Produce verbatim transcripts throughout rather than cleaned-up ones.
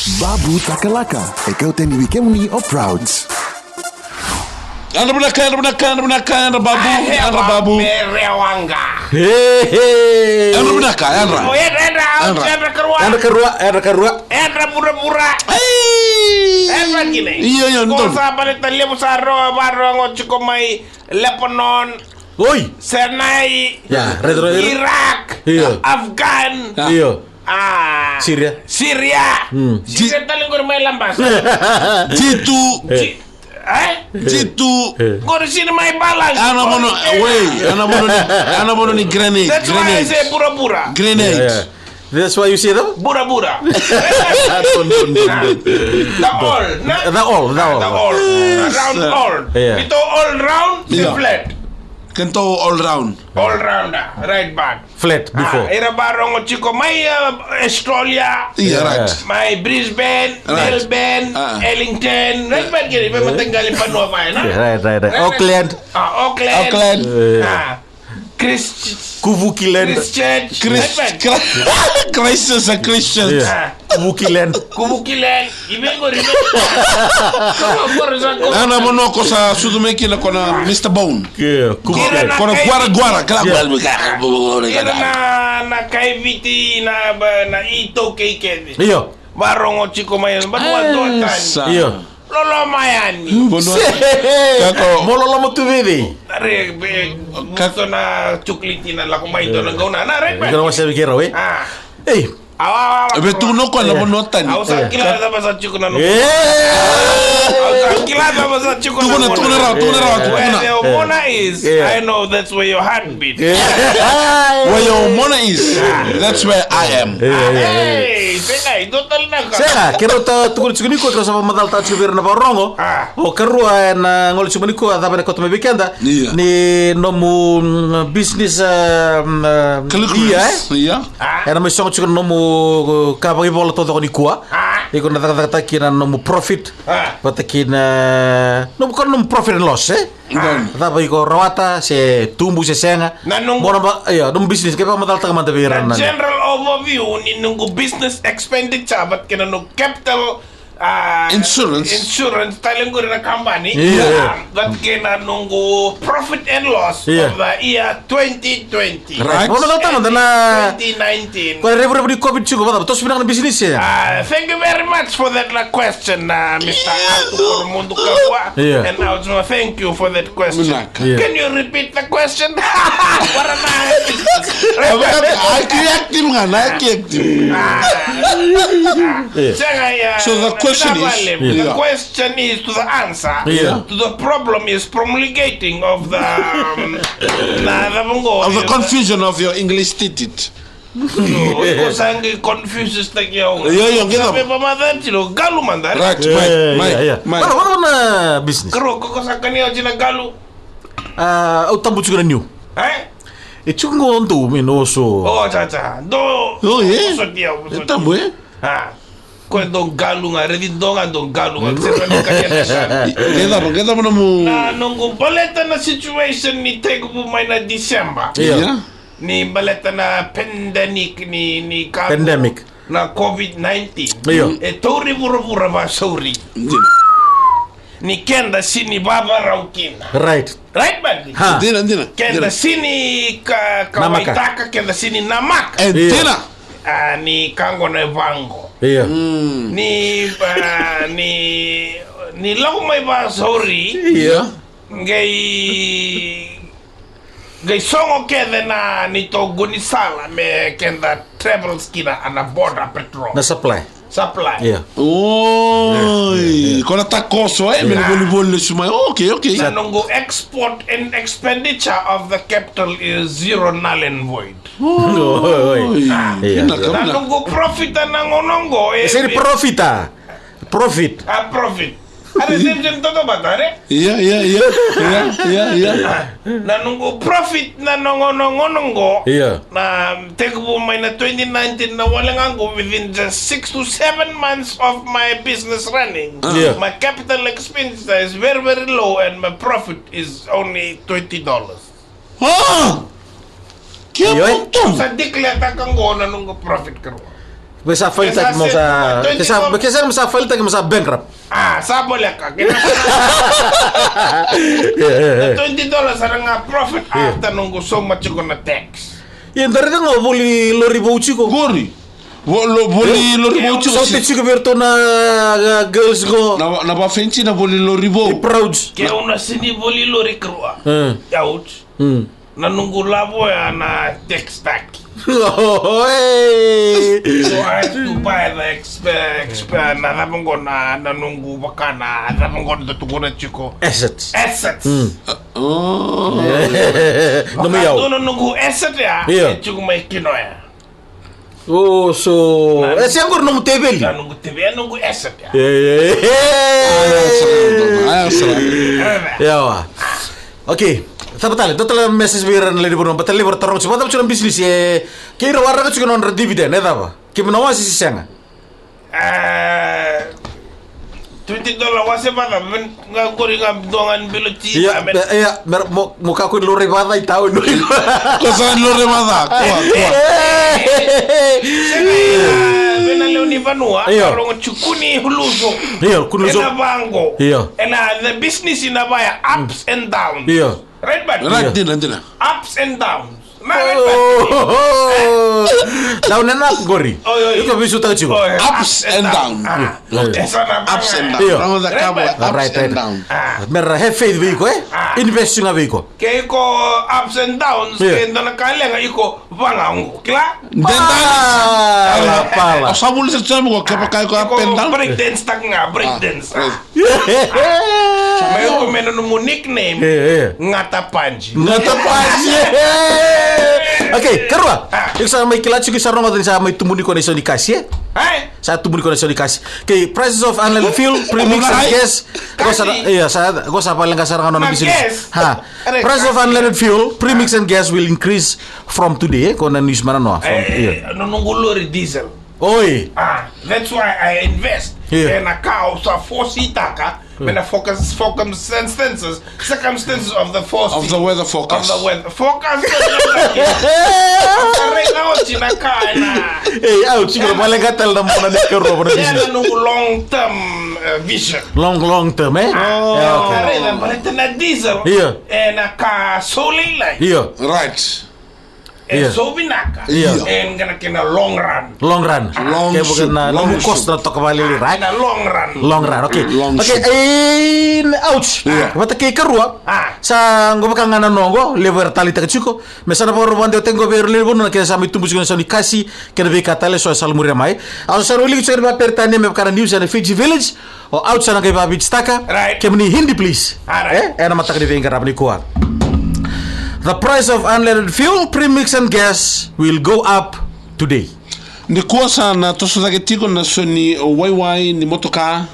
Babu Takalaka, e kau tani wikemuni o Prouds. Yadra vinaka, yadra vinaka, yadra vinaka, yadra Babu, yadra Babu. Merewaqa. He, he. Yadra vinaka, yadra. O, yadra, yadra, yadra. Yadra karua. Yadra karua, yadra karua. Yadra vuravura. Ei. Yadra kina. Io, io, ko sa baleta levu sa ro, varogo tiko mai Lebanon. Oi. Sinai. Ya, retro, retro. Iraq. Io. Afghan. Io. Ah, Syria. Syria. Mm. Syria tale qori mai Labasa. G two. G-, eh? G two. Qori sini mai balance. Ana mono, wei, ana mono ni, ana mono ni grenade. That's why I say burabura. Grenade. Yeah, yeah. That's why you say that? Burabura. Don't, don't, don't, don't. The all, na? The all, the all. The all. Round all. Yeah. Ito all round, yeah. Flat. Kento all round. All rounder, right back. Flat before. Ah, era varogo tiko mai, uh, Australia. Yeah, right. Mai Brisbane, right. Melbourne, ah. Ellington, right back kiri, mai mataqali vanua mai, na? Yeah, right, right, right. Right, right. Auckland. Ah, Auckland. Auckland. Ah. Christ-, Kuvukiland. Christchurch. Christ-, right back. Christ-, Christchurch, ah, Christchurch. Yeah. Ah. Kuvukiland. Kuvukiland. Ivei qori, ivei. Kama qori sa ko. Ana vanua ko sa sucu mai kina ko na Mister Bone. Ke, ko na Kuvukiland. Ko na Guara Guara, kala. Yeah. Ira na, na kai Viti, na, ba, na iTaukei kece. Io. Varogo tiko mai, vanua, eh, dua tani. Sa. Io. Loloma yani. Vanua. Se. Kako. Mo loloma tu vei vei. Are, be, kako. Moso na chocolate na lako mai to na gauna. Na, right, right. Kana wasa vei kei rau, eh? Ah. Ei. Awa, awa, awa. Be tukuna o koya na vanua tani. Au sa kila cava sa tiko na nona. Eh. Au sa kila cava sa tiko na nona. Tukuna, tukuna rawa, tukuna rawa, tukuna. Where your mona is, yeah. I know that's where your heart beats. Yeah. Where your mona is, that's where I am. Yeah, yeah, yeah. Hey, sega, i dua tale na ka. Sega, keirau ta tukuna tiko nikua, keirau sa vakamacalataka tiko vei ira na vakarogo. Ah. O karua ena gole tiko mai nikua, cava ena kauta mai vei keda. Ia. Ni nomu, mm, business, ah, mm, ah, calculations, ia, eh? Ia. Ah. Ena mai sogo tiko na nomu, uh, ka vakaivola taucoko nikua. Ah. Iko na cakacakataka kina na nomu profit. Ah. Vata kina nomu, ko na nomu profit and loss, eh? Ah. Cava iko rawata, se tubu, se sega. Na noqu, mo na ba-, ia, nomu business, ke vakamacalataka mada vei ira na, na general overview ni noqu business expenditure, vata kina noqu capital, ah, insurance. Insurance, tale qori na company. Ia. Ah, vata kina noqu profit and loss, ia, of the year twenty twenty. Right. Mo na tama na twenty nineteen. Ko na revurevu ni COVID tiko, vata, toso vinaka na business, ia. Ah, thank you very much for that, uh, question, uh, Mister Atu Koromudu Kakua. Yeah. And I also thank you for that question. Vinaka. Yeah. Can you repeat the question? What am I? Ai ke active ga, ai ke active. Ah. Yeah. Sega, ia, so the question is, the, yeah, question is to the answer, yeah, to the problem is promulgating of the, um, na, na, of the confusion of your English titit. Io, iko sa qai confuse-taki au. Io, io, qai cava? Sa veivakamacala tiko, galu mada. Right, yeah, mai, yeah, mai, yeah, mai. Vaka, vaka na business. Karua, ko, ko sa kania oti na galu? Ah, au tabu tiko na niu. Eh? E tiko qo dou me na oso. Oh, cha, cha. Dou. Oh, yeah. Oso dia, oso dia. E tabu, eh? Ah. Ko e dou galu ga, raici dou ga, dou galu ga. Mm. Sega ni kania na galu. Qai cava, qai cava nomu. Na noqu baleta na situation ni tekivu mai na December. Yeah. Yeah. Ni baleta na pandemic ni, ni ka, pandemic, na COVID nineteen. Io. E tauri vuravura vasauri. Dina. Ni keda sini vavarau kina. Right. Right, buddy? Ha. Dina, dina. Keda, dina, sini ka, namaka, kauwaitaka, keda sini namaka. E, io, dina. Ah, ni ka qo na vaqo. Io. Mm. Ni, ah, ni, ni lako mai vasauri. Io. Qai, qai sogo kece na neitou gaunisala me keda travels kina, na border patrol. Na supply. Supply. Io. Oi, io, io, io, ko na takoso, eh, me na, io, volivoli lesu mai. Okay, okay. Na noqu export and expenditure of the capital is zero, null and void. Oi, oi, oi. Ah. Io. Vinaka, vinaka. Na noqu profit na gauna qo, eh, e sega ni profit, ah. Profit. Ah, profit. Are, same, same, toto vata, are? Ia, ia, ia. Ia, ia, ia. Na noqu profit na gauna, gauna qo. Ia. Na tekivu mai na twenty nineteen na wale ga qo, within just six to seven months of my business running, ia, my capital expenditure is very, very low and my profit is only twenty dollars. Ah! Ke, io, e? Sa declare-taka qo na noqu profit, karua. Ke sa failitaki mo sa, ke sa, ke sa, mo sa failitaki mo sa bankrupt. Ah, sa boleka. Ke na sa twenty dollars sa na ga profit after noqu sauma tiko na tax. Ia, da raica ga o voli lori vou tiko. Qori. Vo-, lo-, voli lori vou tiko. Saute tiko vei iratou na, ah, girls qo. Na, na vafenci na voli lori vou. Proud. Ke au na sini voli lori karua. Out. Na noqu lavo ya na tax taki. Oi. So I have to buy the exp-, exp-, na cava qo na, na noqu vaka na cava qo da tukuna tiko. Assets. Assets. Nomu yau. Na noqu asset ya, e tiko mai kino ya. Oh, so. E se qori nomu teveli. Na noqu teveli, noqu asset ya. Yawa. Okay. Cava tale, dua tale message vei ira na lewe ni vanua, baleta levu era taroga tiko, vakacava tiko na business, e, kei ira waraka tiko na nodra dividend, e cava? Keimami na wase se sega? Twenty dollar wase vata, ga qori ga dua ga ni bilo ti. Ia, mo, mo kakua ni laurai vata i tau. Ko sa ni laurai vata, kua, kua. Sega, ena lewe ni vanua, io, rogo tiko ni huluso. Io, kua ni huluso. Ena vango. Io. Ena, the business ina vaya ups and downs. Io. Right, but right, dina, dina. Ups and downs. Down and up, qori. Oi, oi. Iko veisotaka tiko. Ups and down. Ups and down. Io. Ups and down. Mera have faith vei iko, e? Invest ga vei iko. Ke iko ups and downs, ke dua na ka leqa iko vagauqu. Kila? Pala, pala. O sa vuli sa tsamu ko kevaka iko up and down. Break dance taka ga, break dance. Mai iko me na nomu nickname. Gata Paji. Gata Paji. Okay, karua. Iko sa mai kila tiko, sa rogoca ni sa mai tumuni ko na isau ni kasi, e? Sa tumuni ko na isau ni kasi. Okay, prices of unleaded fuel, premix and gas. Ko sa, ia, sa, ko sa valeqa sara ga nona business. Ha. Prices of unleaded fuel, premix and gas will increase from today, e? Ko na news mana noa. From, ia. Na noqu lori diesel. Oi. Ah, that's why I invest. Ena ka au sa fositaka me na focus, circumstances, circumstances of the force. Of the weather forecast. Of the weather forecast. Right now, tina ka ena. Ei, au tiko na vale ga tale na mona ni karua, mona ni. Ena noqu long term, uh, vision. Long, long term, e? Ah, okay. Ena diesel. Io. Ena ka soleilai. Io. Right. E so vinaka. Io. E qai na kena long run. Long run. Long shoot. Kena long shoot. Cost na toka vale, right? Na long run. Long run, okay. Long shoot. Okay, e, ouch. Io. Vata kei karua. Sa qo vaka ga na noqo, levu era taleitaka tiko. Me sa na vakarau vakadeitaki qo vei ira lewe ni vanua na kena sa mai tubu tiko na sau ni kasi, kei na veika tale so e sa lumuria mai. Au sa wilika tiko na vakaperitania me vaka na news ena Fiji Village. O ouch sa na qai vakavititaka. Right. Kemuni Hindi, please. All right. E, ena mataka ni veiqaravi nikua. The price of unleaded fuel, premix and gas will go up today. Nikua sa na toso cake tiko na so ni waiwai ni motoka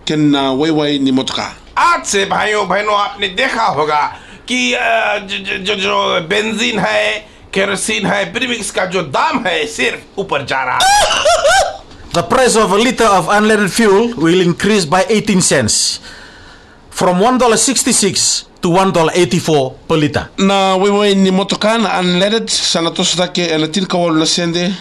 kei na waiwai ni motoka. आज से भाइयों बहनों आपने देखा होगा कि, अ, जो, जो, जो, जो बेंजीन है, केरोसिन है, प्रीमिक्स का जो दाम है, सिर्फ ऊपर जा रहा है। The price of a litre of unleaded fuel will increase by eighteen cents, from one dollar sixty-six to one dollar eighty-four per litre. Na waiwai ni motoka na unleaded sa na toso cake ena tinikawalu na sede,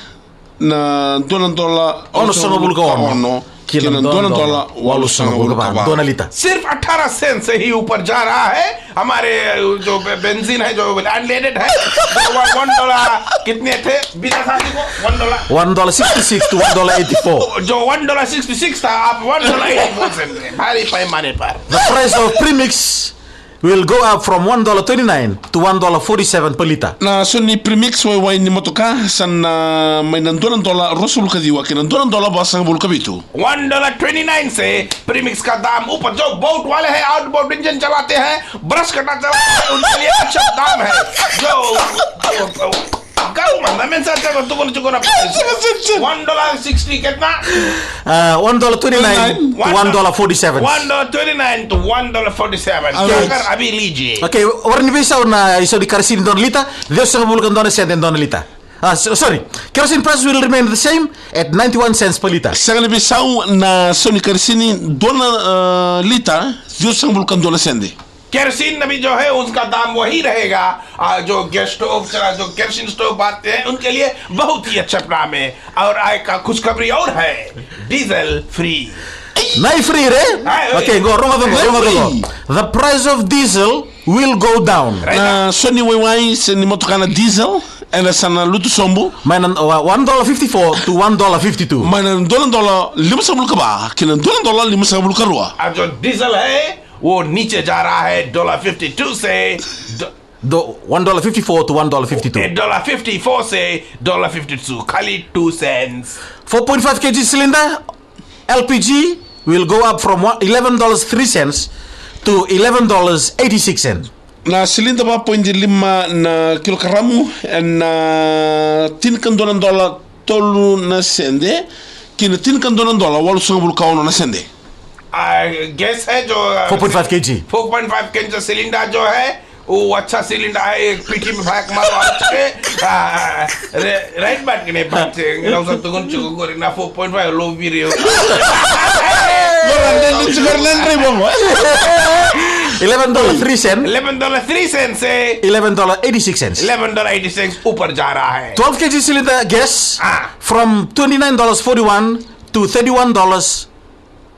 na dua na dola onosagavulu ka ono ki na dua na dola walusagavulu ka va. Dua na lita. सिर्फ अठारह सेंट से ही ऊपर जा रहा है। हमारे जो बे-, बेंजीन है, जो अनलेडेड है, जो वन, वन डॉलर कितने थे? बिना शादी को one dollar. One dollar sixty-six to one dollar eighty-four. जो वन डॉलर सिक्सटी सिक्स था, आप one dollar eighty four cent में, भारी पैमाने पर। The price of premix will go up from one dollar twenty-nine to one dollar forty-seven per litre. Na so ni premix waiwai ni motoka sa na mai na dua na dola ruasagavulu ka ciwa ki na dua na dola vasagavulu ka vitu. One dollar twenty-nine से प्रीमिक्स का दाम ऊपर जो बोट वाले हैं, out boat engine चलाते हैं, brush cutter चलाते हैं, उनके लिए अच्छा दाम है। जो, जो, जो, Gauma, na mensagem sa tukuna tiko na price. One dollar sixty, ketna? Ah, one dollar twenty-nine to one dollar forty-seven. One dollar twenty-nine to one dollar forty-seven. All right. Kakar abi liji. Okay, warai ni veisau na isau ni karasini dua na lita, ciwasagavulu ka dua na sede dua na lita. Ah, so-, sorry. Kerosene price will remain the same at ninety-one cents per liter. Sega ni veisau na sau ni karasini dua na, ah, lita, ciwasagavulu ka dua na sede. Kerosene भी जो है, उसका दाम वही रहेगा। आ, जो gas stove चला, जो केरोसिन स्टोव बांटते हैं, उनके लिए बहुत ही अच्छा प्लान है। और आय का खुशखबरी और है, diesel free. Nai free re? Ai, oi. Okay, qo, rogoca qo, rogoca qo. Nai free. The price of diesel will go down. Right. Na so ni waiwai se ni motoka na diesel, ena sa na lutu sobu. Mai na, uh, one dollar fifty-four to one dollar fifty-two. Mai na dua na dola limasagavulu ka va ki na dua na dola limasagavulu ka rua. और जो डीजल है, वो नीचे जा रहा है, dollar fifty to से ड- Do one dollar fifty-four to one dollar fifty-two. ए, डॉलर फिफ्टी फोर से डॉलर फिफ्टी टू, खाली two cents. Four point five K G cylinder, L P G, will go up from one, eleven dollars three cents to eleven dollars eighty-six cents. Na silinda va poidi lima na kilokaramu, ena tinikadua na dola tolu na sede, ki na tinikadua na dola walusagavulu ka ono na sede. आ, गैस है जो, आ, Four point five K G. Four point five KG जो सिलेंडर जो है, वो अच्छा सिलेंडर है, एक पीठी में फेंक मारो आप उसके, आ, रे-, राइट बात कि नहीं बात है, ना उसे तो कौन चुका करे, ना फ़ोर पॉइंट फ़ाइव लो भी रहे हो। Eleven dollar three cents. Eleven dollar three cent से eleven dollar eighty six cents. Eleven dollar eighty six ऊपर जा रहा है। Twelve K G cylinder gas, uh. From twenty nine dollars forty one to thirty one dollars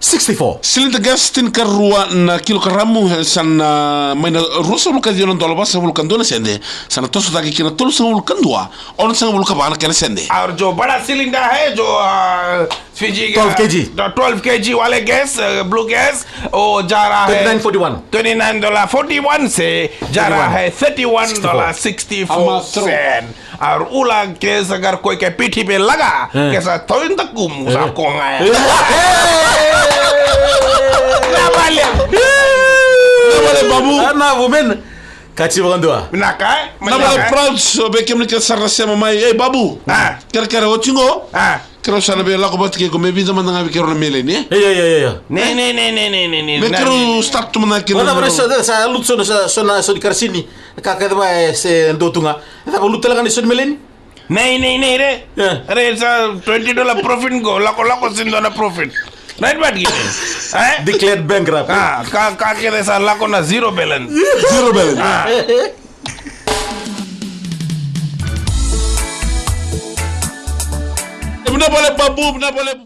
sixty-four. Silinda gas tinikarua na kilokaramu, e, sa na mai na ruasagavulu ka ciwa na dola vasagavulu ka dua na sede, sa na toso cake ki na tolusagavulu ka dua onosagavulu ka va na kena sede. और जो बड़ा सिलेंडर है, जो, आ, फिजी का, twelve KG. जो twelve KG वाले गैस, आ, blue gas, वो जा रहा है twenty nine forty one. Twenty nine dollar forty one से जा रहा है thirty one dollar sixty four cent. Aru ula ke sa gar koi ke piti pe laga, eh, ke sa toin ta kumu sa, eh, konga ya. Eh. Na vale. Na vale, Babu. Ah, na vumen. Kaci vakadua. Na kai? Na vale, na kai? Proud so be kemuni ke sara sema mai. Ei, Babu. Ah. Kerekere oti qo. Ah. Keirau sa na vei lako vata kei iko me vica mada ga vei keirau na meleni, e? Io, io, io, io. Ne, ne, ne. Me keirau start tu mada ga kina. Sa, sa lutu so na, so na, so ni karasini. Ka, ka cava e se dua tu ga. E cava lutu tale ga ni so ni meleni? Nei, nei, nei, re. Io. Re sa twenty dollar profit qo, lako, lako sin dua na profit. Right, but e? Declared bankrupt. Ah, ka, ka kece sa lako na zero balance. Zero balance. Ah. Vinaka vakalevu Babu, vinaka vakalevu.